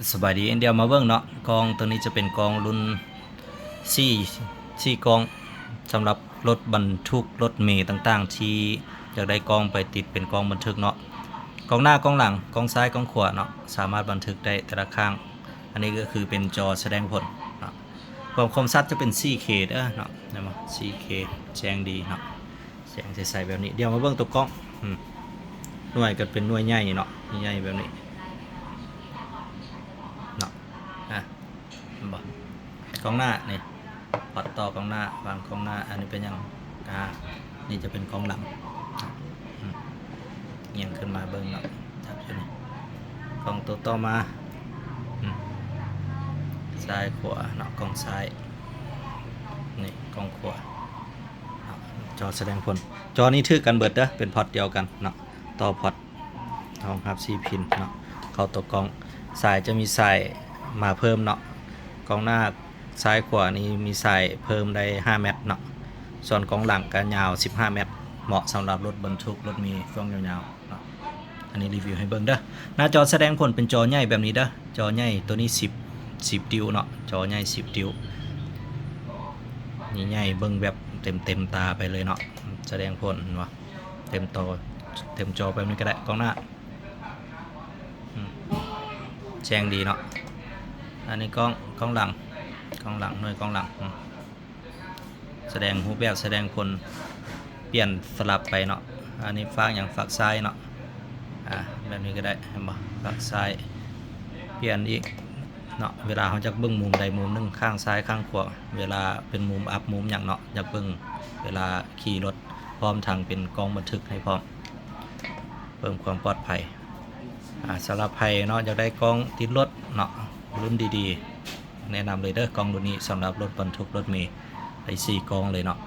ສະບາຍດີ ດຽວມາເບິ່ງເນາະ ກ້ອງໂຕນີ້ຈະເປັນກ້ອງລຸ້ນສີ່ ສີ່ກ້ອງ ສຳລັບລົດບັນທຸກ ລົດເມຕ່າງໆ ທີ່ຢາກໄດ້ກ້ອງໄປຕິດເປັນກ້ອງບັນທຶກເນາະ. ກ້ອງໜ້າ ກ້ອງຫຼັງ ກ້ອງຊ້າຍ ກ້ອງຂວາເນາະ ສາມາດບັນທຶກໄດ້ແຕ່ລະຂ້າງ. ອັນນີ້ກໍຄືເປັນຈໍສະແດງຜົນເນາະ. ຄວາມຄົມຊັດຈະເປັນສີ່ເຄເດີເນາະ ເຫັນບໍ່? ສີ່ເຄ ແຈ້ງດີເນາະ ແສງໃສໆແບບນີ້. ດຽວມາເບິ່ງຕົວກ້ອງ ອືມ ໜ່ວຍກໍເປັນໜ່ວຍໃຫຍ່ເນາະ ໃຫຍ່ແບບນີ້ເນາະ. ອ່ະ ເຫັນບໍ່? ກ້ອງໜ້ານີ້ ພອດຕໍ່ກ້ອງໜ້າ ວາງກ້ອງໜ້າ. ອັນນີ້ເປັນຫຍັງ? ອ່າ ນີ້ຈະເປັນກ້ອງຫຼັງ. ອືມ ຫຍັງຂຶ້ນມາເບິ່ງເນາະ ຈັບຢູ່ນີ້. ກ້ອງໂຕຕໍ່ມາ ອືມ ຊ້າຍຂວາເນາະ ກ້ອງຊ້າຍ ນີ້ກ້ອງຂວາເນາະ. ຈໍສະແດງຜົນ ຈໍນີ້ຖືກກັນເບິດເດີ ເປັນພອດດຽວກັນເນາະ ຕໍ່ພອດ ຮອງຮັບສີ່ພິນເນາະ ເຂົ້າຕົວກ້ອງ. ສາຍຈະມີສາຍມາເພີ່ມເນາະ ກ້ອງໜ້າຊ້າຍຂວານີ້ມີສາຍເພີ່ມໄດ້ຫ້າແມັດເນາະ. ສ່ວນກ້ອງຫຼັງກໍຍາວສິບຫ້າແມັດ ເໝາະສຳລັບລົດບັນທຸກ ລົດເມຊ່ວງຍາວໆເນາະ. ອັນນີ້ຣີວິວໃຫ້ເບິ່ງເດີ. ໜ້າຈໍສະແດງຜົນເປັນຈໍໃຫຍ່ແບບນີ້ເດີ ຈໍໃຫຍ່ໂຕນີ້ສິບ ສິບນິ້ວເນາະ ຈໍໃຫຍ່ສິບນິ້ວ ນີ້ໃຫຍ່ເບິ່ງແບບເຕັມໆຕາໄປເລີຍເນາະ. ສະແດງຜົນ ເຫັນບໍ່? ເຕັມຈໍ ເຕັມຈໍແບບນີ້ກໍໄດ້ ກ້ອງໜ້າ ອືມ ແຈ້ງດີເນາະ. ອັນນີ້ກ້ອງ ກ້ອງຫຼັງ ກ້ອງຫຼັງ ໜ່ວຍກ້ອງຫຼັງ ອືມ ສະແດງຮູບແບບ ສະແດງຜົນ ປ່ຽນສະຫຼັບໄປເນາະ. ອັນນີ້ຟາກຫຍັງ? ຟາກຊ້າຍເນາະ. ອ່າ ແບບນີ້ກໍໄດ້ ເຫັນບໍ່? ຟາກຊ້າຍ ປ່ຽນອີກເນາະ ເວລາເຮົາຢາກເບິ່ງມຸມໃດມຸມໜຶ່ງ ຂ້າງຊ້າຍຂ້າງຂວາ ເວລາເປັນມຸມອັບມຸມຫຍັງເນາະ ຢາກເບິ່ງເວລາຂີ່ລົດ ພ້ອມທັງເປັນກ້ອງບັນທຶກໃຫ້ພ້ອມ ເພີ່ມຄວາມປອດໄພ. ອ່າ ສຳລັບໃຜເນາະ ຢາກໄດ້ກ້ອງຕິດລົດເນາະ ລຸ້ນດີໆ ແນະນຳເລີຍເດີ ກ້ອງລຸ້ນນີ້ສຳລັບລົດບັນທຸກ ລົດເມ ໄດ້ສີ່ກ້ອງເລີຍເນາະ.